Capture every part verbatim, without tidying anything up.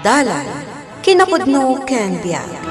Dalan, kinapudno ken biag.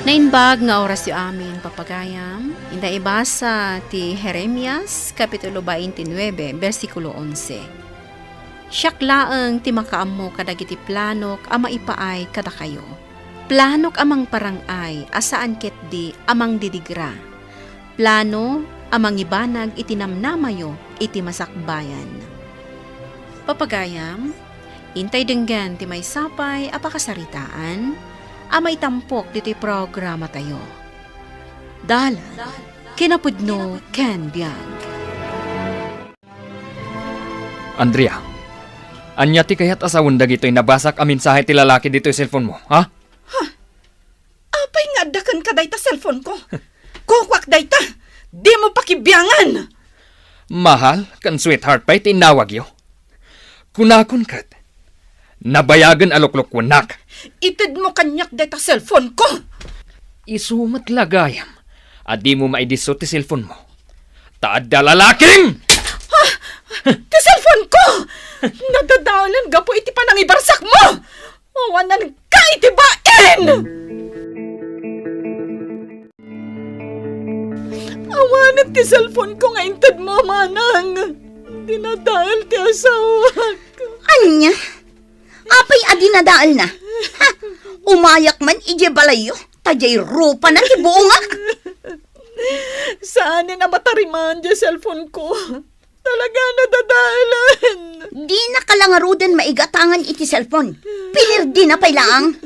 Naimbag nga orasyo amin, papagayam. Inta ibasa ti Jeremias, Kapitulo twenty-nine, bersikulo onse. Siak laeng ti makaammo kadagiti planok a maipaay kadakayo. Planok a mangparang-ay a saan ketdi a mangdidigra. Plano a mangibanag iti namnamayo iti masakbayan. Papagayam, intay denggen ti maysa pay a pakasaritaan a maitampok ditoy programatayo. Dalan, kinapudno ken biag. Andrea, ania ti kayat a sawen dagitoy nabasak a mensahe ti lalaki ditoy cellphone mo, ha? Apay nga adda kenka dayta cellphone ko? Kukuak dayta! Dimo pakibiangan! Mahal ken sweetheart pay ti inawagyo. Kunakon ket, nabayagen a luklukuennak. Itedmo kaniak dayta cellphone ko! Isu met la gayam a dimo maidisso ti cellphone mo. Ta adda lalaking! Ah! Ti cellphone ko! Nadadaelen gapu iti panangibarsak mo! Awanan ka iti bain! Awanen ti cellphone ko nga intedmo, manang. Dinadael ti asawak. Ania? Apay a dinadaelna? Ha? Umayak man idiay balayyo, ta diay rupana ti buongak. Saanen a matarimaan diay cellphone ko. Talaga, nadadaelen. Dinaka la ngaruden maigatangan iti cellphone. Pinerdina pay laang.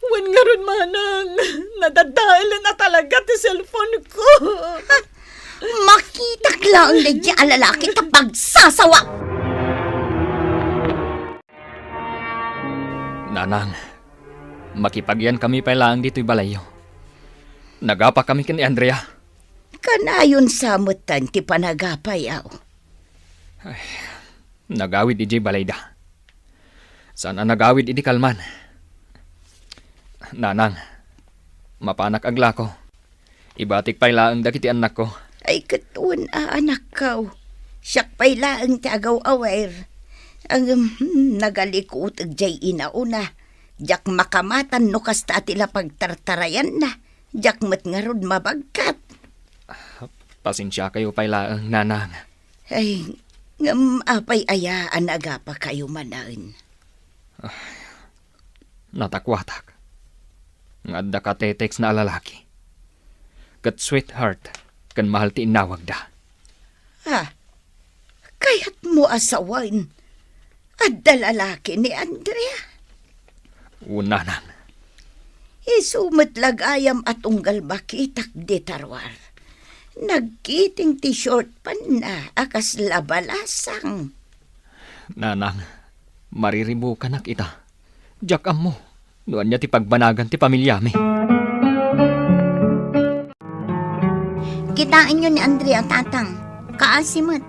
Wen ngarud, manang, nadadaelen a talaga ti cellphone ko. Makitak laeng daydiay a lalaki ta pagsasawa. Nanang, makipagyankami pay laeng ditoy balayyo. Nagapakami ken ni Andrea. Kanayon sa metten ti panagapay, aw. Ay, nagawid idiay balayda. Saan a nagawid idi kalman. Nanang, mapanak aglako. Ibatik pay laeng dagiti annakko. Ay, ket wen a anakko. Siak pay laeng ti agaw-awer. Ngem, hmm, nagalikuteg diay inauna. Diak makamatan no kasta ti la pagtartarayanna. Diak met ngarud mabagkat. Pasensiakayo pay laeng, nanang. Ay, ngem apay aya a nagapakayo manen? Natakuatak nga adda ka-text-na a lalaki. Ket sweetheart ken mahal ti inawagda. Ah, kayatmo a sawen? Adda lalaki ni Andrea? Wen, nanang. Isu met la gayam a tunggal makitak dita ruar. Nagkiting ti short pant-na a kasla balasang. Nanang, mariribukanak ita. Diak ammo no ania ti pagbanagan ti pamiliami. Kitaenyo ni Andrea, tatang. Kaasi met.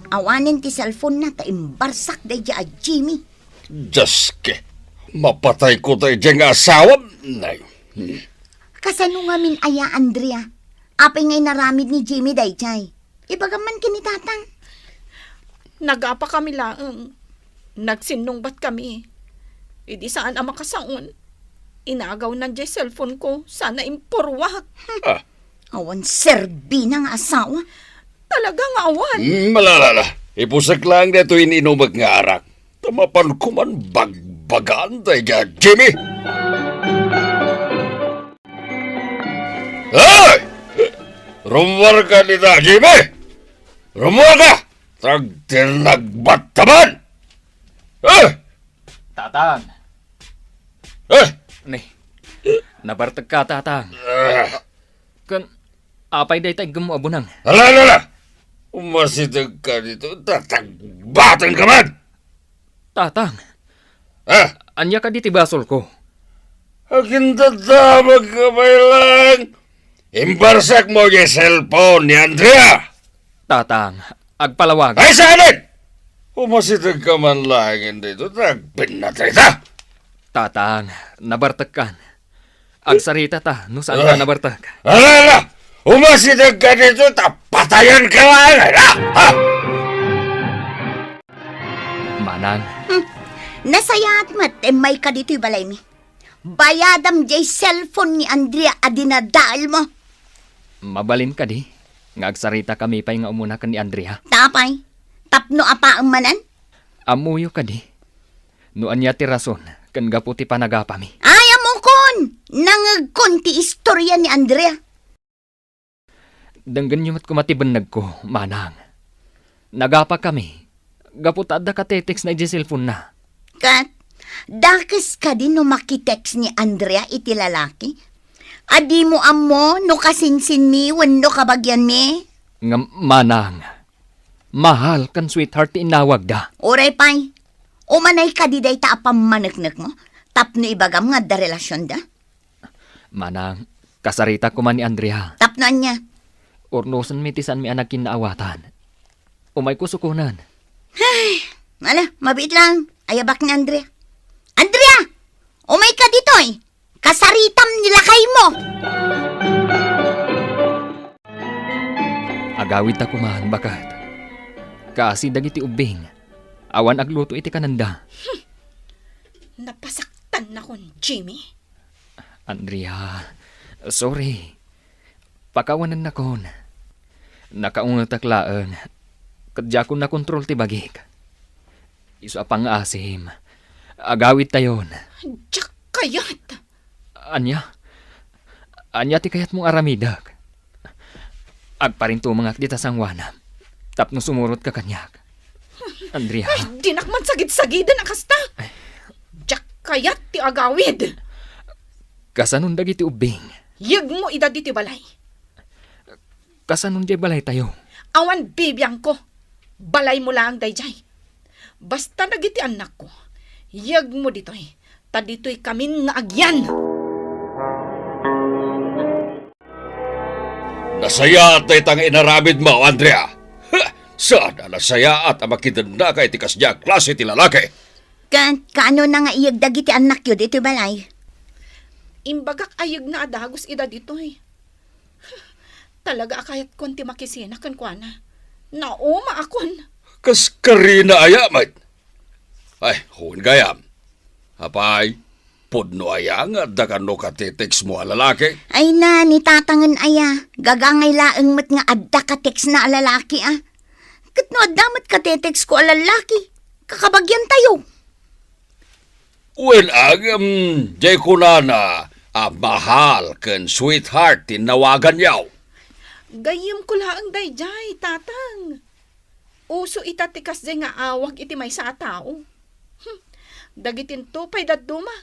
Awanen ti cellphone-na ta imbarsak daydiay a Jimmy. Dios, ket mapatayko daydiay nga asawam. Nay. Kasano ngamin aya, Andrea? Apay nga inaramid ni Jimmy daydiay? Ibagam man ken ni tatang. Nagapakami laeng. Nagsinnungbatkami. Idi saan a makasaon, inagawnan diay cellphone ko sana impurruak. Ah. Awan serbina nga asawa. Talaga nga awan. Mm, ala, ala, ala. Ipusek laeng daytoy in-inumek nga arak. Ta mapanko man bagbagaan daydiay a Jimmy. Ay! Rummuarka dita, Jimmy! Rummuarka! Tagtirnagbat ka man! Eh! Tatang! Eh! Ni, nabartekka, tatang. Ah. Ken, apay dayta iggemmo a bunang? Ala, ala, ala! Umasiteg ka dito, tatagbaten ka man! Tatang! Ah! Ania kadi ti basolko? Agindadamag ka pay laeng! Imbarsak mo diay cellphone ni Andrea! Tatang, agpalawag. Ay, saanen! Umasiteg ka man laeng dito, ta agpinnatrita! Tatang, nabartekkan. Agsarita ta, no saan ka nabartek. Ala, ala! Umasiteg ka dito, ta patayen ka laeng, ala! Ha? Manang. Hmm. Nasayaat met ta immayka ditoy balaymi. Bayadam jay cellphone ni Andrea a dinadaelmo. Mabalin kadi nga agsaritakami pay nga umuna ken ni Andrea? Apay? Tapno apaem manen? Ammoyo kadi no ania ti rason ken gapu ti panagapami. Ay, ammokon! Nangngegkon ti istoria ni Andrea. Denggenyo met koma ti bennegko, manang. Nagapakami gapu ta adda kateteksna idiay cellphone-na. Ket, dakes kadi no makitext ni Andrea iti lalaki? A dimo ammo no kasinsinmi wenno kabagianmi? Ngem, manang, mahal ken sweetheart ti inawagda. Uray pay, umanay kadi dayta a pammaneknekmo tapno ibagam nga adda relasionda? Manang, kasarita koma ni Andrea. Tapno ania? Urnosenmi ti saanmi a nagkinnaawatan. Umayko sukonen. Ay, ala, mabiit lang. Ayabak ni Andrea. Andrea! Umayka ditoy! Kasaritam ni lakaymo! Agawidta koma, baket. Kaasi dagiti ubbing. Awan agluto iti kanenda. Napasaktannakon, Jimmy. Andrea, sorry. Pakawanennakon. Nakaungetak laeng, ket diakon nakontrol ti bagik. Isu a pangngaasim, agawidtayon. Diak kayat. Ania? Ania ti kayatmong aramidek? Agparintumengak dita sangoanam tapno sumurotka kaniak. Andrea. Ay, dinak man sagid-sagiden a kasta. Ay. Diak kayat ti agawid. Kasanon dagiti ubbing? Yegmo ida ditoy balay. Kasanon diay balaytayo? Awan bibiangko. Balaymo laeng daydiay. Basta dagiti annakko, yegmo ditoy, ta ditoy kamin nga agyan. Nasayaat dayta nga inaramidmo, Andrea. Ha! Saan a nasayaat a makidennaka iti kasdiay a klase ti lalaki? Ka-, kaano na nga iyeg dagiti annakyo ditoy balay? Imbagak a yegna a dagus ida ditoy. Talaga a kayatkon ti makisina kenkuana. Naumaakon. Kas karina aya met? Ay, wen gayam. Apay, pudno aya nga adda kano kateteksmo a lalaki? Ay na, ni tatangen aya. Gagangay laeng met nga adda katextna a lalaki, a. Ket no adda met katetextko a lalaki, kakabagiantayo. Wen, agem, diay kunana a mahal ken sweetheart ti innawaganyo. Gayyemko laeng daydiay, Tatang. Uso ita ti kasdiay nga awag iti maysa a tao. Hmm. Dagitinto pay dadduma,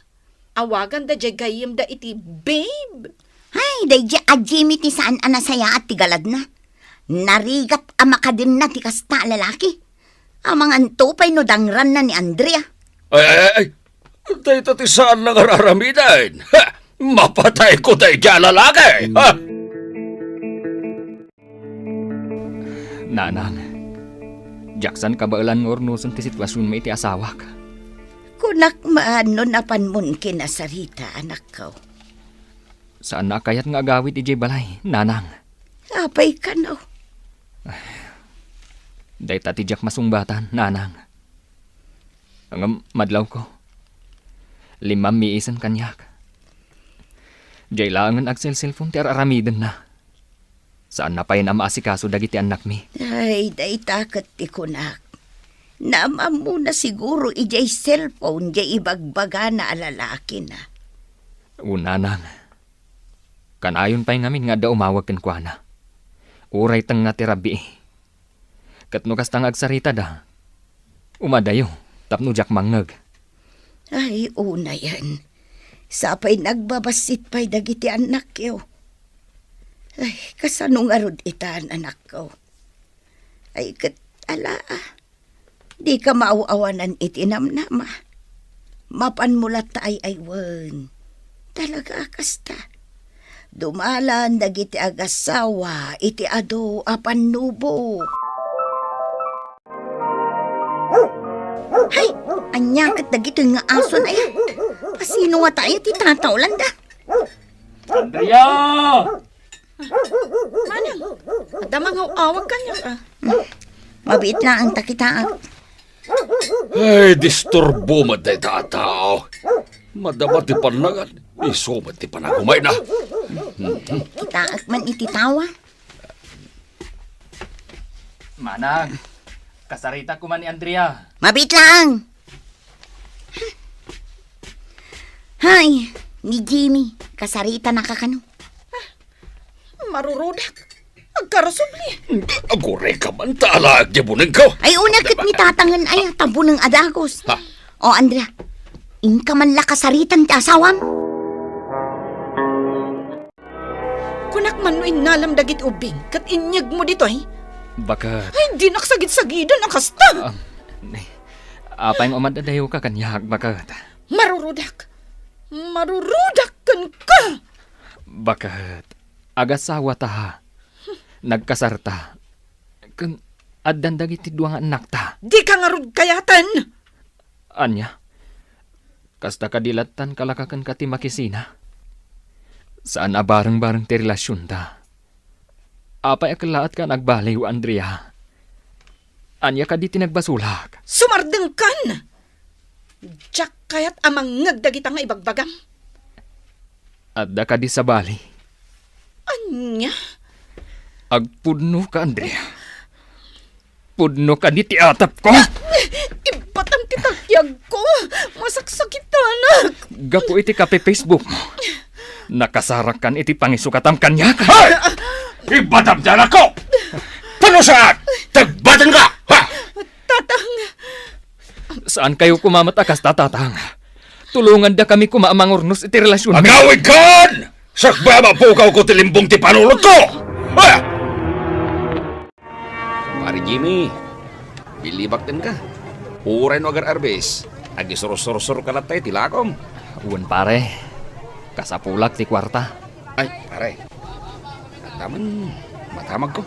awaganda diay gayyemda iti babe. Ay, daydiay a Jimmy ti saan a nasayaat ti galadna. Narigat a makadenna ti kasta a lalaki. Amanganto pay no dangranna ni Andrea. Ay, ay, ay, ay. Dayta ti saan nga ar-aramiden. Ha! Mapatayko daydiay a lalaki. Ha! Nanang, diak saan kabaelan nga urnosen ti situasionmi iti asawak. Kunak man no napanmon kinasarita, anakko. Saanna a kayat nga agawid idiay balay, Nanang. Apay kano? Ay, dayta ti diak masungbatan, Nanang. Ngem madlawko. Limmam miisen kaniak. Diay laengen agselselpon ti ar-aramidenna. Saanna payen a maasikaso dagiti annakmi. Ay, dayta ket ti kunak. Naam-ammona siguro idiay cellphone diay ibagbagana a lalakina. O, Nanang. Kanayon pay ngamin nga adda umawag kenkuana. Uray tengnga ti rabii. Ket no kasta nga agsaritada, umadayo tapno diak mangngeg. Ay, unayen. Sapay nagbabassit pay dagiti annakyo. Ay, kasano ngarud itan, anakko? Ay, ket, ala, a. Dika maaw-awanan iti namnama. Mapanmo latta ay-aywen. Talaga a kasta. Dumalan dagiti agasawa iti adu a pannubo. Hay, ania ket dagitoy nga ason aya? Asino ngata aya ti tatawlanda? Andrea! Manang, adda mangaw-awag kaniak, a. Mabiit laeng ta kitaak. Ay, disturbo met dayta a tao. Madama ti pannangan, isu met ti panagumayna. Kitaek man iti tawa. Manang, kasarita koma ni Andrea. Mabiit lang! Hay, ni Jimmy, kasarita na kakano? Marurudak. Agkarasubli. Agurayka man ta alaek diay bunengko. Ay, una ket ni Tatangen aya, ta buneng a dagus. Ha? O, Andrea, inka man la kasaritan ti asawam? Kunak man no innalam dagiti ubbing ket inyegmo ditoy? Baket. Ay, dinak sagid-sagidan a kasta. Ah, ni, apay nga umadadayoka kaniak, baket? Marurudak. Marurudak kenka. Baket, agasawata. Nagkasarta. Ken addan dagiti dua nga annakta. Dika ngarud kayaten. Ania? Kasta kadi lattan kalakakenka ti makisina? Saan a bareng-bareng ti relasionta. Apay a kellaatka a nagbaliw, Andrea? Ania kadi ti nagbasolak? Sumardengkan! Diak kayat a mangngeg dagita nga ibagbagam. Adda kadi sabali? Ania? Agpudnoka, Andrea. Pudno kadi ti atapko? Ibbatam ti taltiagko. Masaksakitanak. Gapu iti kape-Facebook mo, nakasarakan iti pangisukatam kaniak. Hoy! Ibbatam ti anakko! Pano saan? Tagbatenka! Ha? Tatang! Saankayo koma met a kasta, Tatang. Tulongandakami koma a mangurnos iti relasionmi. Agawidkan! Sakbay a mapukawko ti limbong ti panunotko! Ha? Pare Jimmy, bilibak kenka. Uray no agar-arbes, agisursuro ka latta iti lakom. Wen, pare. Kasapulak ti kuarta. Ay, pare. Adda man madamagko.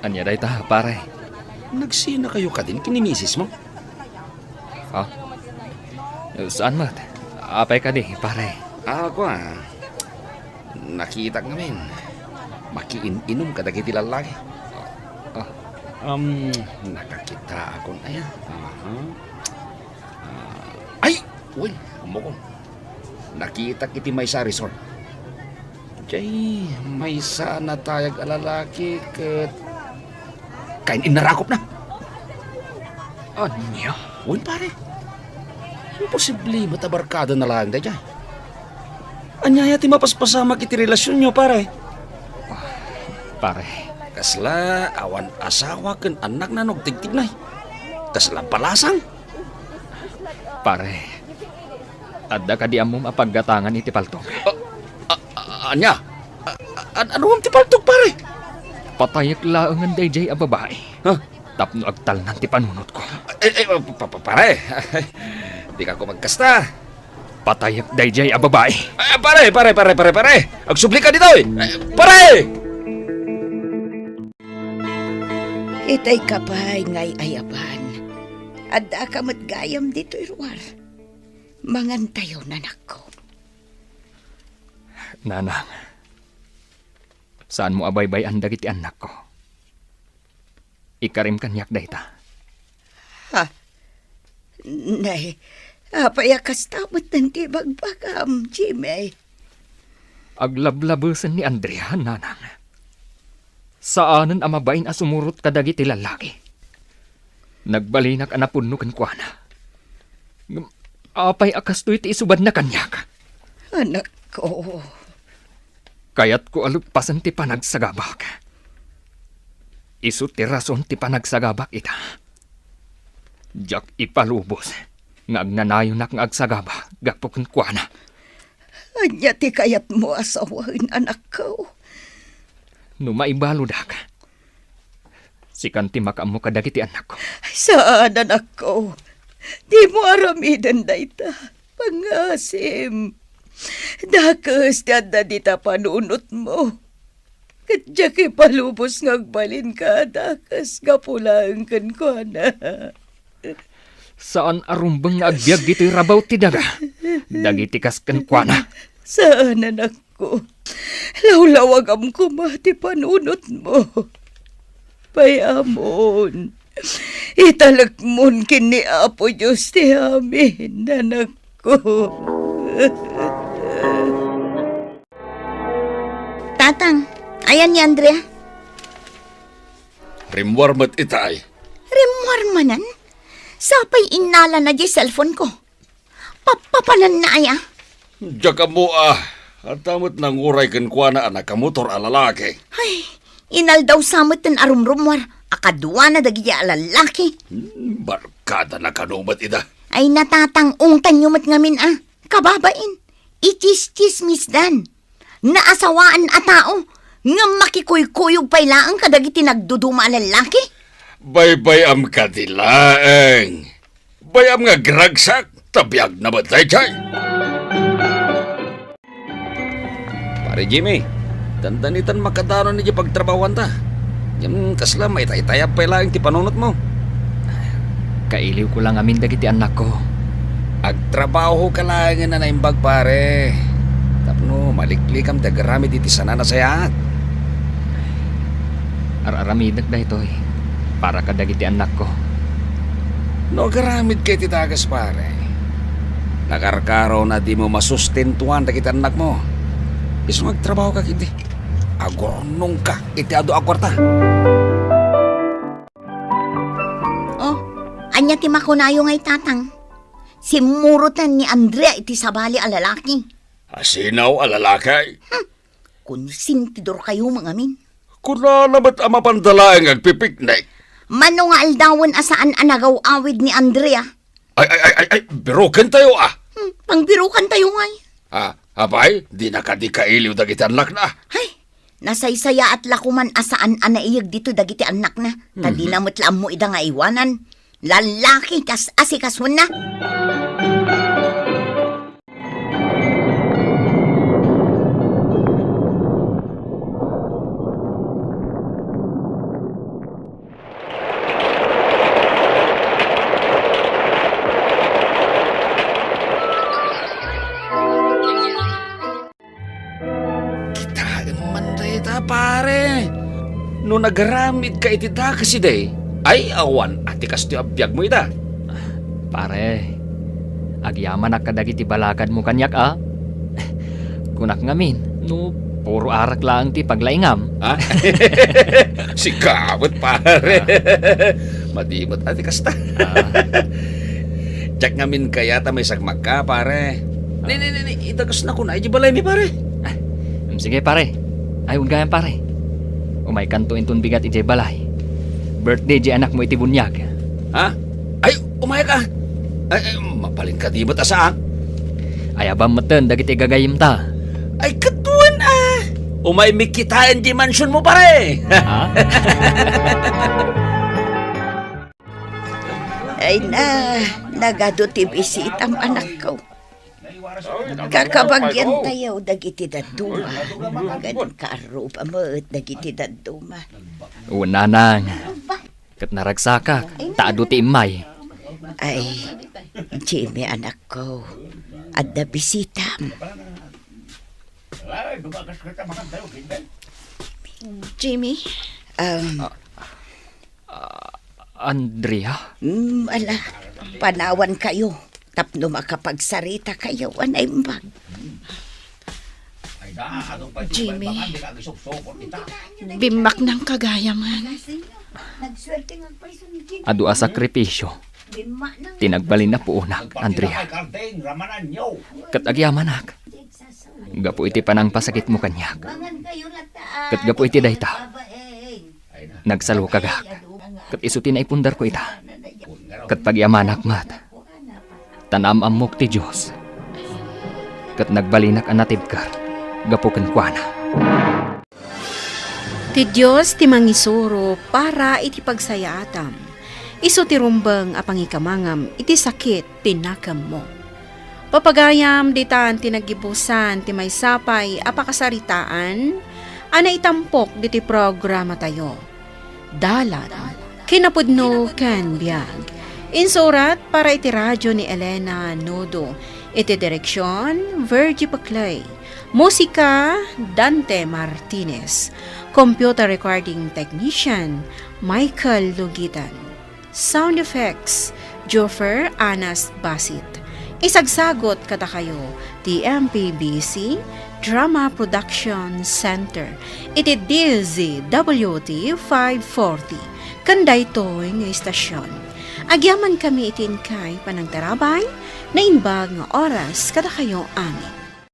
Ania dayta, pare? Nagsinakayo kadin ken ni misismo? Ha? Saan met? Apay kadi, pare? Ah, kua. Nakitak ngamin. Makiin-inum kadagiti lallaki. Ah. Um, nakakitaakon aya. Aha. Ah, ay! Uy, ammokon. Nakitak iti maysa a resort. Jay, maysa a natayag a lalaki ket kain-innarakopna. Ania? Wen, pare. Imposible met a barkadana laeng daydiay. Ania aya ti mapaspasamak iti relasionyo, pare? Pare. Kasla awan asawa ken annakna no agtigtignay. Kasla balasang. Pare, adda kadi ammom a paggatangan iti paltok? A, a, a, ania? A, a, an-, anuem ti paltok, pare? Patayek laengen daydiay a babai. Ha? Tapno agtalnan ti panunotko. Eh, eh, pa, pa, pa, pare. Dika koma agkasta. Patayek daydiay a babai. Eh, pare, pare, pare, pare, pare. Agsublika ditoy. Eh, pare! Itay ka pay nga ay-ayaban. Addaka met gayam ditoy ruar. Mangantayon, anakko. Nanang, saanmo a baybay-an dagiti annakko. Ikarim kaniak dayta. Ha? Nay, apay a kasta met ti ibagbagam, Jimmy? Aglablabesen ni Andrea, nanang. Saanen a mabain a sumurot kadagiti lallaki. Nagbalinak a napudno kenkuana. Ngem apay a kastoy ti isubadna kaniak? Anakko. Kayatko a leppasen ti panagsagabak. Isu ti rason ti panagsagabak ita. Diak ipalubos nga agnanayonak nga agsagaba gapu kenkuana. Ania ti kayatmo a sawen, anakko? No maibaludak, sikan ti makaammo kadagiti annakko. Saan, anakko. Dimo aramiden dayta. Pangasim. Dakes ti adda dita panunotmo. Ket diak ipalubos nga agbalin ka a dakes gapu laeng kenkuana. Saan a rumbeng nga agbiag ditoy rabaw ti daga dagiti kas kenkuana. Saan, anakko. Lawlawagam koma ti panunotmo. Pay-amon, Italekmon ken ni Apo Dios ti amin, anakko. Tatang, ayan ni Andrea? Rimmuar met itay. Rimmuar manen? Sapay innalana diay cellphone ko. Papapananna aya? Diak ammo a. Adda met nanguray kenkuana a nakamotor a lalaki. Ay, inaldaw sa met ten a rumrummuar a kaduana dagiti a lalaki. Hmm, barkadana kano met ida. Ay, natatang-ongtanyo met ngamin a. Kababain, itis-tismisdan. Naasawaan a tao, ngem makikuykuyog pay laeng kadagiti nagduduma a lalaki? Baybay-am kadi laeng. Bay-am nga agragsak, ta biagna met daydiay. Pare Jimmy, dandani tan makadanon idiay pagtrabahoanta. Ngem kasla maitaytayab pay laeng ti panunotmo. Kailiwko la ngamin dagiti annakko. Agtrabahoka laengen a naimbag, pare, tapno maliklikam ti agaramid iti sananasayaat. Ar-aramidek daytoy para kadagiti annakko. No agaramidka iti dakes, pare, nakarkarona dimo masustentuan dagiti annakmo. Isu nga agtrabahoka ketdi. Agurnongka iti adu a kuarta. Oh, ania ti makunayo ngay, Tatang? Simmuroten ni Andrea iti sabali a lalaki. Asinaw a lalaki? Hmm. Konsentidorkayo met ngamin. Kunana met a mapanda laeng agpipiknik. Mano nga aldawen a saan a nagaw-awid ni Andrea? Ay, ay, ay, ay, ay, birokentayo a. Hmm, pangbirokantayo ngay. Ah, apay, dina kadi kailiw dagiti annakna? Ay, nasaysayaat la koman a saan a naiyeg ditoy dagiti annakna. Ta Mhm. Dina met la ammo ida nga iwanan. Lalaki kas-, asikasuenna. Kitaem man dayta, pare. No nagaramidka iti dakes idi, ay awan a ti kastoy a biagmo ida. Pare, agyamanak kadagiti balakadmo kaniak a. Kunak ngamin, no puro arak laeng ti paglaingam. Ha? Sika met, pare. Ah. Madi met a ti kasta. Ah. Diak ngamin kayat a maisagmakka, pare. Ni, ni, ni, ni, idakesnakon idiay balaymi, pare. Ah, mm, sige, pare. Ay, wen gayam, pare. Umaykanto inton bigat idiay balay. Birthday diay anakmo iti buniag. Ha? Ay, umayka. Ay, ay, mabalin kadi met a saan? Ayabam metten dagiti gagayyemta. Ay, ket wen a. Umaymi kitaen diay mansionmo, pare. Ha? Ay na, nagadu ti bisitam, anakko. Kakabagiantayo dagiti dadduma. Ken kaarruba met dagiti dadduma. Wen, nanang. Ket naragsakak, ta adu ti immay. Ay, Jimmy, anakko, adda bisitam. Jimmy? Um, Ah, Andrea? Mm, ala, panawankayo tapno makapagsaritakayo a naimbag. Jimmy, bimmaknangka gayam. Adu a sakripisio ti nagbalin a puonak, Andrea. Ket agyamanak gapu iti panangpasakitmo kaniak. Ket gapu iti dayta, nagsalukagak, ket isu ti naipundarko ita. Ket pagyamanak met, ta naam-ammok ti Dios, ket nagbalinak a natibker gapu kenkuana. Ti Dios ti mangisuro para iti pagsayaatam. Isu ti rumbeng a pangikamangam iti sakit ti nakemmo. Papagayam, ditan ti naggibusan ti maysa pay a pakasaritaan a naitampok ditoy programatayo. Dalan, kinapudno ken biag. Insurat para iti radio ni Elena Nodo. Iti direksion, Virgie Paclay. Musika, Dante Martinez. Computer recording technician, Michael Lugitan. Sound effects, Joffer Anas Basit. Isagsagot kadakayo ti M P B C Drama Production Center iti D Z W T five forty, ken daytoy nga istasyon. Agyamankami iti inkay panangtarabay, naimbag nga oras kadakayo amin.